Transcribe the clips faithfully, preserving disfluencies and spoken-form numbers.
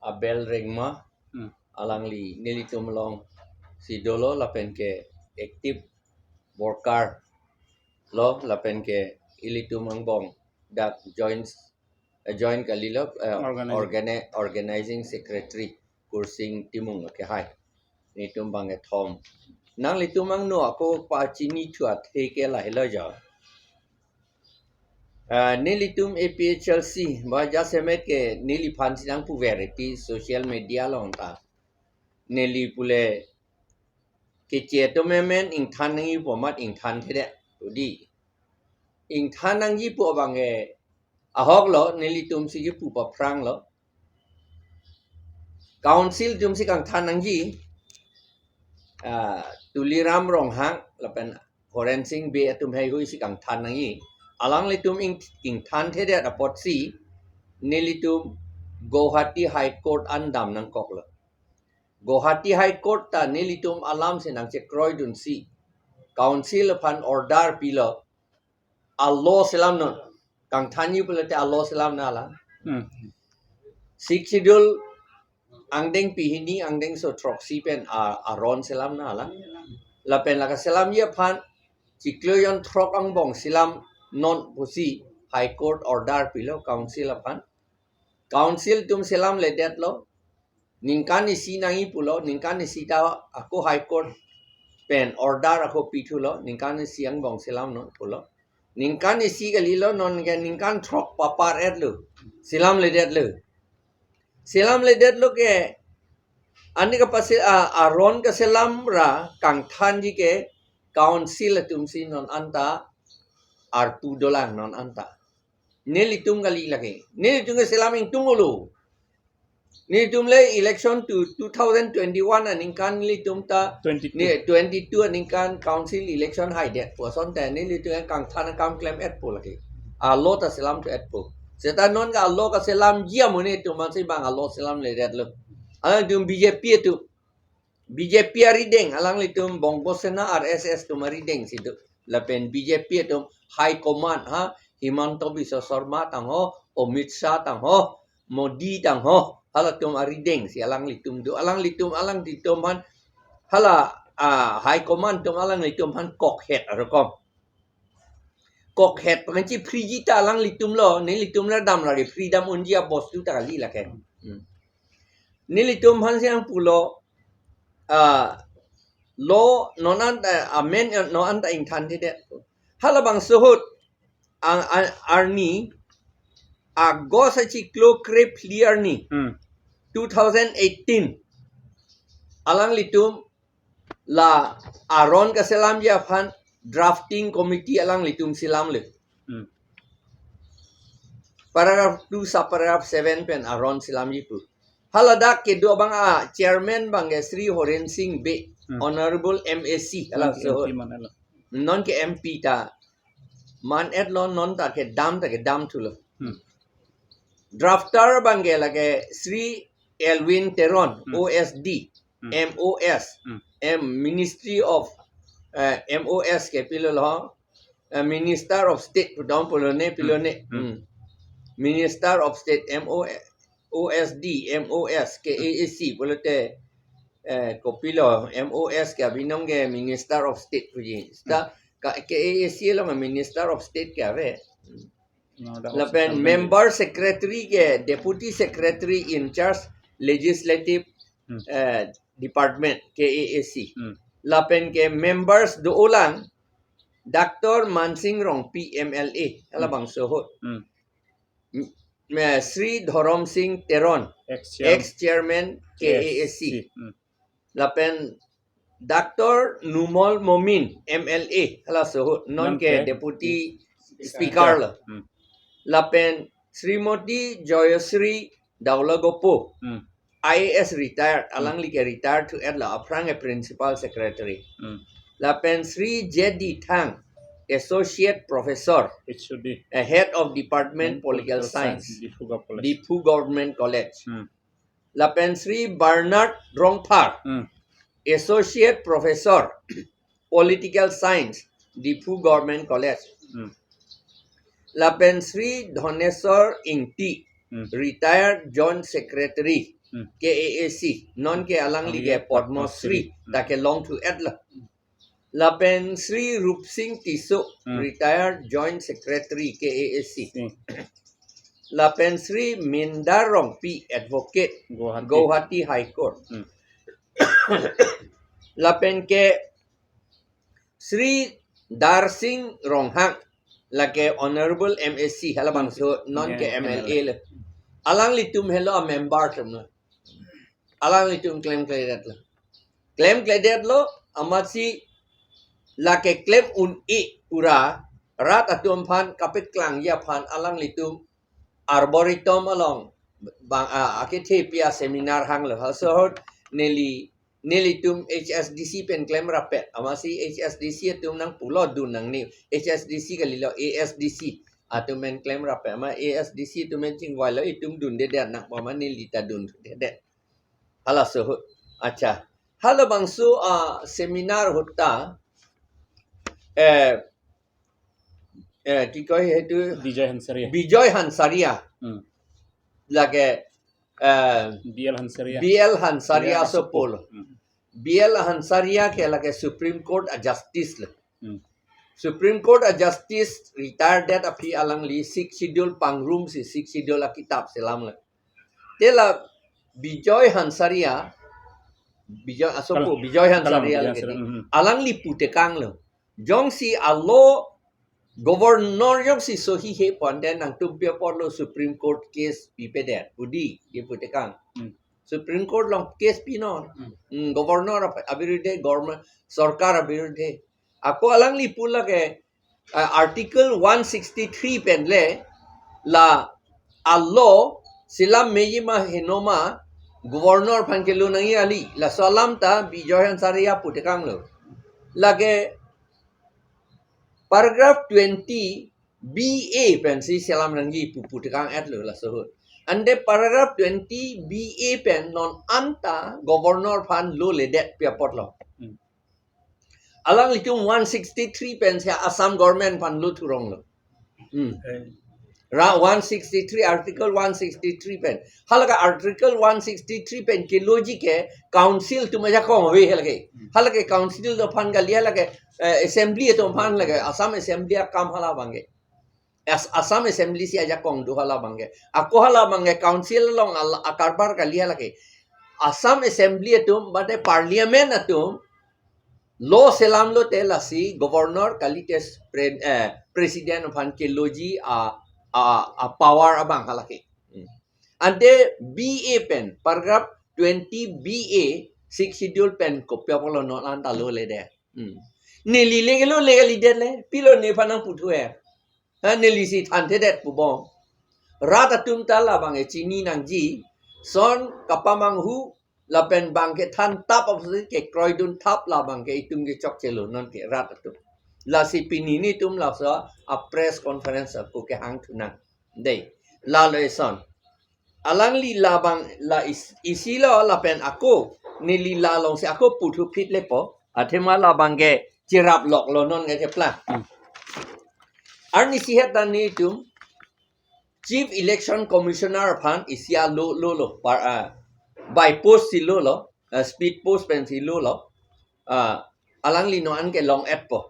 Abel Rengma, Hmm. alangli nelitum alongsi dolo lapen ke active worker lo lapen ke ilitum angbong dak joint, eh, joint kalilo, eh, Organizing. Organi-, organizing secretary Kursing Timung ke hai. Nelitum bang kethom. Nanglitum angno ako pachini thu athe ke lahelo jo. Ah, nelitum A P H L C, ba jasemet ke neliphan si nangpu variety social media along ta. Neli pule keche atum amen ingthan nangji pu amat ingthan thedet. Udi. Ingthan nangji pu abang ke ahok lo, nelitum si kipu paphrang lo. Council atum si kangthan nangji, ah, Tuliram Ronghang lapen Horen Sing Bey atum heihui si kangthan nangji. Alanglitum ing, ingthan thedet apotsi nelitum Guwahati High Court an dam nangkoklo. Guwahati High Court ta nelitum alam si nangchekroidunsi Council aphan order pilo. A-law selam non. Kangthanji pulote a-law selam nanglang. Hmm. Sixth Schedule angdengpi hini angdengso throksi pen a, aron selam nanglang. Lapen lake selamji aphan chiklo jonthrok angbong selam non pusi High Court order pilo Council aphan. Council atum selamledetlo. Ningkan isi nangji pulo, ningkan isi ta ako High Court pen order ako pithulo, ningkan isi angbong selam non pulo. Ningkan isi kalilo, non ke ningkan throk papar-etlo. Selamledetlo. Selamledetlo ke ani kapasi, a, aron kaselam ra kangthanji ke Council atum si non anta arpu dolang non anta. Nelitum kali lake. Nelitum ke selam ingtung olo. Nelitum le election to two thousand twenty-one aningkan nelitum ta Twenty-two. Ne twenty-two aningkan Council election haidet pu asonte nelitum ke kangthan akam klem-etpo lake. A-law ta selamthu-etpo. Seta non ke a-law kaselamji amonit atum ansi bang a-law selamledetlo. Alangtum B J P atum. B J P arideng, alanglitum Bongo Sena R S S atum arideng si do. Lapen B J P atum High Command ha, Himanta Biswa Sarma tangho, Amit Shah tangho, Modi tangho, halatum arideng si alanglitum do. Alanglitum, alanglitum aphan, hala, ah, High Command atum alanglitum aphan kokhet arokom. Kokhet pengensi freeji ta alanglitum lo, nelitum le dam lake free dam unji abostu ta kali lake. Hmm. Nelitum aphan si nangpulo, ah, law non anta, eh, amen, eh, non anta ingthan thedet. Halabangso ahut, ang, ang, arni, August achiklo krephli arni, Hmm. two thousand eighteen. Alanglitum la aron kaselamji aphan drafting committee alanglitum selamlo. Hmm. Paragraph two, subparagraph seven pen aron selamji pu. Haladak kedo abang a-chairman abang ke Shri Horen Sing Bey, Hmm. Honorable M A C, hala Non ke so. M P man-etlo. Non ke M P ta man-etlo, non ta kedam ta kedamthulo. Hmm. Drafter abang ke lake Shri Elwin Teron, Hmm. O S D, Hmm. M O S, Hmm. M, Ministry of, eh, M O S ke pilolo, eh, Minister of State, pudong pulone, Hmm. pilone. Hmm. Hmm. Minister of State, M O, O S D, M O S, K A A C, pulote, eh, kopilo, M O S ke abinong ke Minister of State puji. Seta Hmm. ka, K A A C along Minister of State ke ave. No, dak Lapen hospital member secretary ke Deputy Secretary in Charge Legislative, Hmm. eh, Department, K A A C. Hmm. Lapen ke members dolang, Doctor Mansing Rongpi M L A, hala Hmm. bangso ahut. Hmm. M-, me-, Shri Dhorom Singh Teron, Ex-chairman. Ex-chairman K A A C. K A A C. Hmm. Lapen Doctor Numal Momin M L A, halaso ahut, non Non ke ke Deputy Speaker. Speaker lo. Hmm. Lapen Srimati Joyashree Daulagopo, Hmm. I A S retired, Hmm. alangli ke retired thu-etlo, aphrang ke Principal Secretary. Hmm. Lapen Shri J D Thang, Associate Professor, H O D. eh, Head of Department, Hmm, Political Political Science, Science, Diphu Gov College. Diphu Government College. Hmm. Lapen Shri Bernard Rongphar, Hmm. Associate Professor, Political Science, Diphu Government College. Hmm. Lapen Shri Dhoneswar Ingti, Hmm. Retired Joint Secretary, Hmm. K A A C, non ke alangli ke Padma Shri, Padma Shri, hmm, ta kelong thu et lo. Lapen Shri Rupsing Tisso, hmm, retired Joint Secretary K A A C. Hmm. Lapen Shri Mindar Rongpi, advocate, Guwahati. Guwahati High Court. Hmm. Lapen ke Shri Darsing Ronghang, lake Honorable M A C, halabangso non ke, yeah, M L A, M L A lo. Alanglitum helo a member atum lo. Alanglitum klemkledet lo. Klemkledet lo, amatsi lake klem un-e pura, rat atum aphan kapeklang aphan alanglitum Arboretum along bang, ah, akethe pi a seminar hanglo. Halaso ahut neli, nelitum H S D C pen klem rapet. Amatsi H S D C atum nangpulo dun nangne. H S D C kalilo, A S D C atum pen klem rapet. Amat A S D C atum pen chingvailo, itum dundedet nang, amat neli ta dundedet. Halaso ahut. Acha. Halabangso, ah, seminar ahut ta, eh, eh, ki koi hetu Bijoy Hansaria. Bijoy Hansaria. Hmm. Lake, eh, B L Hansaria. B L Hansaria, B L Hansaria sopo lo. Hmm. B L Hansaria ke lake Supreme Court a Justice lo. Hmm. Supreme Court a Justice retired det aphi alangli Sixth Schedule pangrum si, Sixth Schedule a kitab selam lo. Te la Bijoy Hansaria, Bijoy asopo, kalang, Bijoy kalang, Hansaria Bijoy lake Hansaria, di. Hmm. Alangli putekang lo. Jongsi a law governor jongsi sohi he pon den nangtum pi apotlo Supreme Court case pipedet. Pu di, di putekang. Hmm. Supreme Court along case pinon. Hmm. Hmm, governor ap-, abirudhe, government, sorkar abirudhe. Ako alangli pu lake, ah, Article one sixty-three pen le la a law selam meji ma heno ma governor aphan kelo nangji kali. Laso alam ta Bijoy Hansaria putekang lo. Lake paragraph twenty B A pensi selam nangji pu putekang et lo laso ahut. Ante paragraph twenty B A pen non anta governor aphan lo ledet pi apotlo. Hmm. Alanglitum one sixty-three pensi Assam government aphan lo thurong lo. Hmm. Eh. Ra one sixty-three, Article one sixty-three pen. Halake Article one sixty-three pen keloji ke council atum ajakong ave halake. Hmm. Halake council atum aphan kali, halake, eh, assembly atum aphan lake, Assam Assembly akam hala abang ke. As-, Assam Assembly si ajakong do hala abang ke. Ako hala abang ke council along al-, akarbar kali halake. Assam Assembly atum, mate parliament atum, law selam lote lasi governor kalite pre-, eh, president aphan keloji a, a, a power abang halake. Hmm. Ante B A pen, paragraph twenty B A, Sixth Schedule pen kopi apotlo non anta lo ledet. Hmm. Neli le kelo le kalidet le, pilo nephan nangputhu e. Ha, neli si thanthedet pu bom. Rat atum ta labang e chini nangji, son kapamanghu, lapen bang kethan thap apotsi kekroidun thap labang ke itum kechokche lo non ke rat atum. Lasi pini netum laso a press conference ako kehang thunang. Dei, lalo eson. Alangli labang la is-, isi lo lapen ako, neli la alongsi ako puthu phit lepo, athema labang ke chirap lok lo non ke kepla. Hmm. Arnisi het ta netum, Chief Election Commissioner aphan isi a lo, lo, lo, par, ah, by post si lo, lo, ah, speed post pensi lo, lo, ah, alangli non an kelong et po.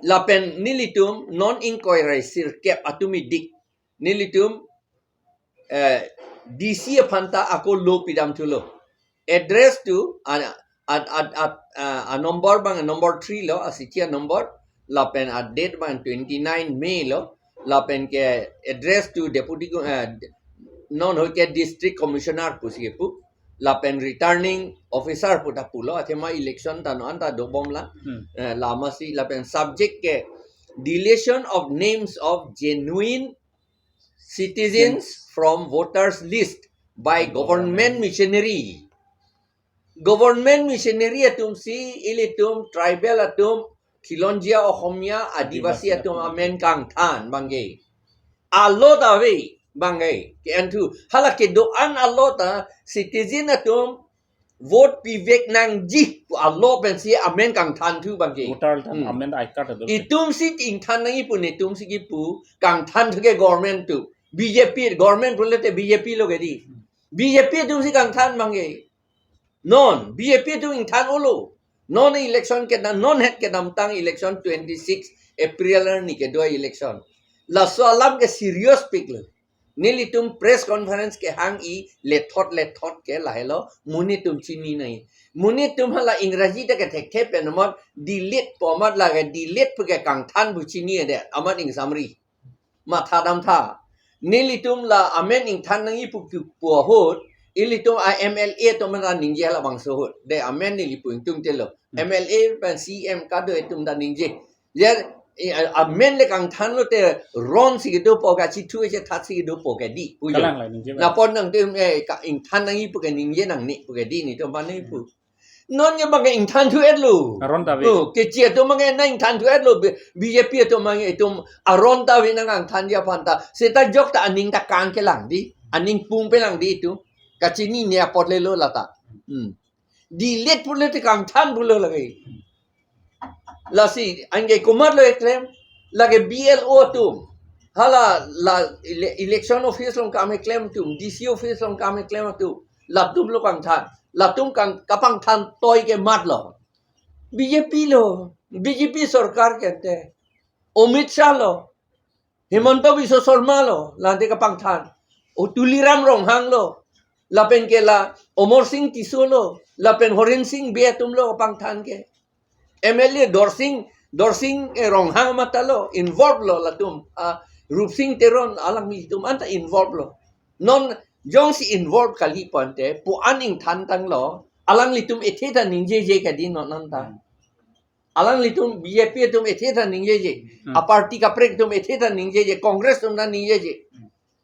Lapen nelitum non ingkoi ra sirkep atum idik. Nelitum, eh, D C aphan ta ako lo pidam thulo. Address to, an, an, an, an, ah, a number bang, number three lo, a sichi a number, lapen a date bang twenty-nine May lo, lapen ke address to deputy co-, eh, non ho ke district commissioner pusi kepu, lapen returning officer pu ta pulo, athema election ta non anta dobom la, hmm, eh, la masi lapen subject ke deletion of names of genuine citizens from voters list by government machinery. Government machinery atum si ilitum tribal atum, Khilonjia Ohomia, Adivasi atum amen kangthan abang ke. A law ta ave abang ke. Ke-en thu. Hala kedo-an a law ta citizen atum vote pivek nangji pu a law pensi amen kangthan thu abang ke. Voter ta, hmm, amen I card ado. Itum si ingthan nangji pu netum si kipu kangthan thu ke government atum. B J P, government pulote B J P lo ke di. Hmm. B J P atum si kangthan mangke. Non, B J P atum ingthan-olo. Non election kedam, non het kedamtang election twenty-six April arni kedo election. Laso alam ke serious piklo. Nelitum press conference kehang-i lethot lethot ke lahelo, monit atum chini nai. Monit atum hala Ingraji ta kethekthe pen amat delete pu amat lake delete pu ke kangthan pu chini-e det, amat ingsamri. Matha damtha. Nelitum la amen ingthan nangji pu pu ahut, ilitum a M L A atum ta ningje halabangso ahut. De amen neli pu ingtungte lo. M L A pen C M kado atum ta ningje. Ya, i, a, amen le kangthanlo te ron si kedo pu ke, chithu chethat si kedo pu ke dei pu jo. Kalang la ningje ba. Napon nangtum, eh, ka ingthan nangji pu ke ningje nangne pu ke dei, netum aphan nangji pu. Non ke bang ke ingthan thu-etlo. Aron ta ave. Oh, keche atum bang ke nang ingthan thu-etlo. B-, B J P atum bang ke itum aron ta ave nang kangthanji aphan ta. Seta jok ta aning ta kangkelang dei. Aning pung pelang dei itum. Kachinine apot lelo lata. Hmm. Delete pulo te kangthan pulo lake. Lasi anke komatlo keklem, lake B L O atum. Hala la ele-, election office along kam keklem atum, D C office along kam keklem atum. Latumlo kangthan. Latum kang kapangthan toi ke matlo. B J P lo, B J P sorkar ke te. Amit Shah lo, Himanta Biswa Sarma lo, late kapangthan. O Tuliram Ronghang lo, lapen ke la Amarsing Tisso lo, lapen Horensing Bey atumlo kapangthan ke. M L A Dorsing, Dorsing, eh, Ronghang matalo, involve lo latum. Ah, Rupsing Teron alanglitum anta involve lo. Non jongsi involve kali pu ante, pu an ingthan tanglo, alanglitum ethe ta ningjeje ke dei non anta. Alanglitum B J P atum ethe ta ningjeje. Hmm. A party kaprek atum ethe ta ningjeje. Congress atum ta ningjeje.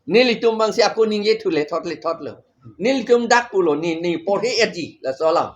Nelitum bang si ako ningje thu lethot lethot lo. Nelitum dak pulo, ne, ne porhe-etji laso alam.